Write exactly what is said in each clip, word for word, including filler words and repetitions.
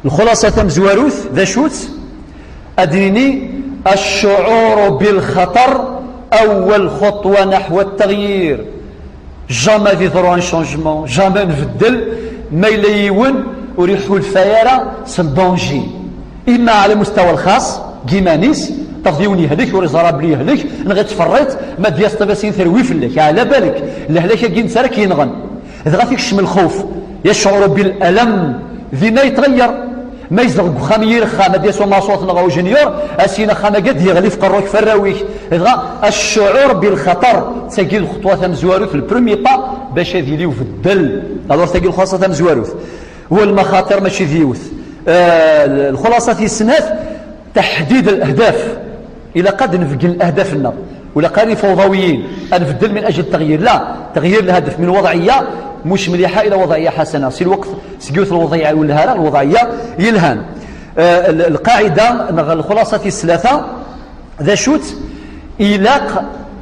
Lxulaṣa tamezwarut d acu-tt? Ad d-nini: الشعور بالخطر أول خطوة نحو التغيير. Jamais ad yeḍru un changement, jamais ad nbeddel ma yella yiwen ur iḥulfa ara s danger, imma ɛla mustawa lxaṣ deg yiman-is, tafeḍ yiwen yehlek ur iẓra belli yehlek, neɣ ittferriṭ, ma d-yas ṭabasin terwi fell-ak, ɛla balek, lehlak-agi netta ara k-yenɣen. Dɣa tikcem lxuf, يشعر بالألم, dinna yettɣeyyer. Ma yezdeɣ deg uxxam yir axxam, ad d-yas umaṣut neɣ ujenyur, ad s-yini axxam-agi ad d-yeɣli f qerru-k, f arraw-ik. Dɣa الشعور بالخطر, d tagi lxeṭwa tamezwarut, le premier pas, bac ad yili ubeddel. Alors tagi lxulaṣa tamezwarut. والمخاطر mačči d yiwet. Eh, lxulaṣa tis snat, تحديد الأهداف. Ilaq ad nbeddel lehdaf-nneɣ. Ur ilaq ara nif uḍawiyin, ad nbeddel من أجل التغيير. لا, تغيير الهدف من وضعية مش مليحة إلى وضعية حسنة. Si lweqt, seg yiwet lewḍiɛa ur nelhi ara, lewḍiɛa yelhan. Eh, l-, lqaɛida neɣ lxulaṣa tis tlata, d acu-tt? Ilaq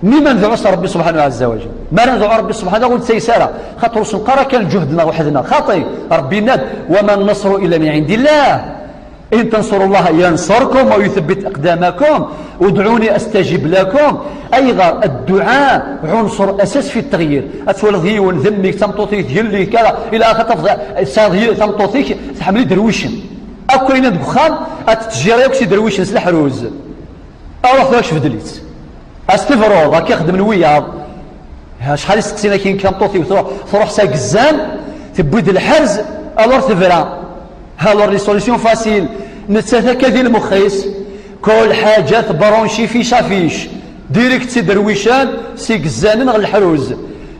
mi ma nedɛu s Ṛebbi subḥanahu ɛazza wa jal. Mi ara nedɛu Ṛebbi subḥanahu ur nettayes ara. Xaṭer ur s-neqqar ara kan lǧuhd-nneɣ weḥd-neɣ. Xaṭi, Ṛebbi yenna-d: وما النصر إلا من عند الله. إن تنصروا الله ينصركم ويثبت أقدامكم ادعوني أستجب لكم. Ayɣer dduɛa ɛunṣer asas fi tteɣyir. Ad twaliḍ yiwen d mmi-k, d tameṭṭut-ik, d yelli-k, ala, ila axir tafeḍ tesɛiḍ yi-, tameṭṭut-ik tḥemmel iderwicen. Akk ayen deg uxxam ad t-tejjiṛ akk s iderwicen s leḥruz. Aruḥ tura kečč beddel-itt. Ad s-tebruḍ, akka xedmen wiyaḍ. Ha, acḥal i steqsin akin tameṭṭut-iw, truḥ, truḥ s agezzan, tewwi-d lḥerz, alors tebra. Alors les solutions faciles, nettat akka di lmux-is, kul ḥaǧa tebronci fiche à fiche, direct s iderwicen, s igezzanen ɣer leḥruz.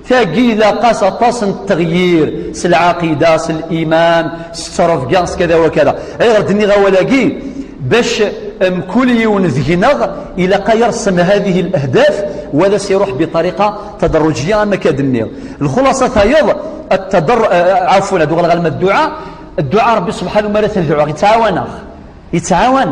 Tagi ilaq-as aṭas n tteɣyir, s lɛaqida, s liman, s ttrebga, s kada wa kada. Ayɣer d-nniɣ awal-agi? Bac mkul yiwen deg-neɣ ilaq a yersem هذه الأهداف, wa ad as-iruḥ بطريقة تدرجية, am akka d-nniɣ. Lxulaṣa tayeḍ, التضر-, eh, ɛafun, ad uɣaleɣ alma dduɛa, dduɛa Ṛebbi subḥanahu, mi ara t-nedɛu, yettɛawan-aɣ. Yettɛawan.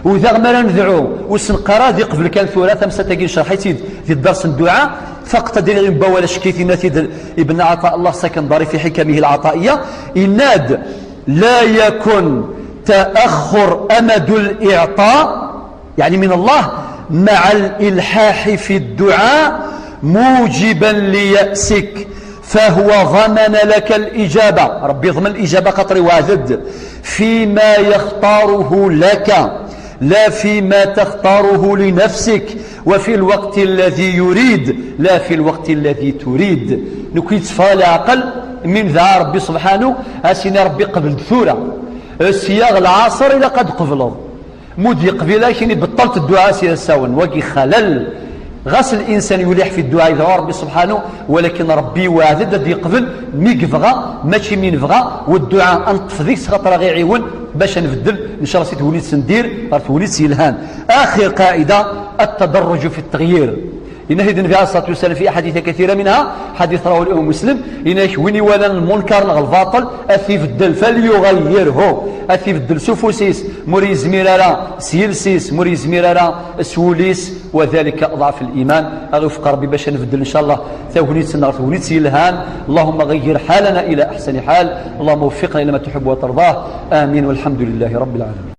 U daɣ mi ara nedɛu, ur s-neqqar ara ad iqbel kan tura, tamsalt-agi necreḥ-itt-id di dders n dduɛa, faqet ad d-iniɣ yiwen n wawal, acek-it, yenna-t-id Ibn Ɛeṭa, Allah s-aken-ḍari في حكمه العطائية, yenna-d: لا يكن تأخر أمد الإعطاء، يعني من الله، مع الإلحاح في الدعاء موجبا ليأسك، فهو ضمن لك الإجابة. ربي يضمن الإجابة خاطر يوعد. فيما يختاره لك، لا فيما تختاره لنفسك، وفي الوقت الذي يريد، لا في الوقت الذي تريد. Nekk yetteffeɣ leɛqel mi nedɛa Ṛebbi subḥanahu, a s-yini Ṛebbi qbel-d tura. Sya ɣer lɛaṣer ilaq ad tqebleḍ. Ma ur d-yeqbil, a k-yini beṭṭelt dduɛa s yisawen, wagi xalal. Ɣas linsan yuliḥ fi dduɛa, yedɛu Ṛebbi subḥanahu, walakin Ṛebbi iweɛɛed-d ad d-yeqbel mi yebɣa, mačči mi nebɣa, u dduɛa ad neṭṭef deg-s xaṭer a ɣ-iɛiwen bac ad nbeddel, ncallah, si tegnit n diri ɣer tegnit yelhan. Axir qaɛida, التدرج في التغيير. Yenna-t-id Nnbi ɛalayhi ṣṣalatu wassalam fi aḥadit kathira, minha ḥadit rawahu Imam Muslim, yenna-ak win iwalan lmunkar neɣ lbaṭel, ad t-ibeddel, فليغيره, ad t-ibeddel s ufus-is, ma ur yezmir ara s yiles-is, ma ur yezmir ara s wul-is, وذلك أضعف الإيمان. A ɣ-iwefeq Ṛebbi bac ad nbeddel, ncallah, tagnit-nneɣ ɣer tegnit yelhan. اللهم غير حالنا إلى أحسن حال. اللهم وفقنا إلى ما تحب وترضاه. آمين والحمد لله رب العالمين.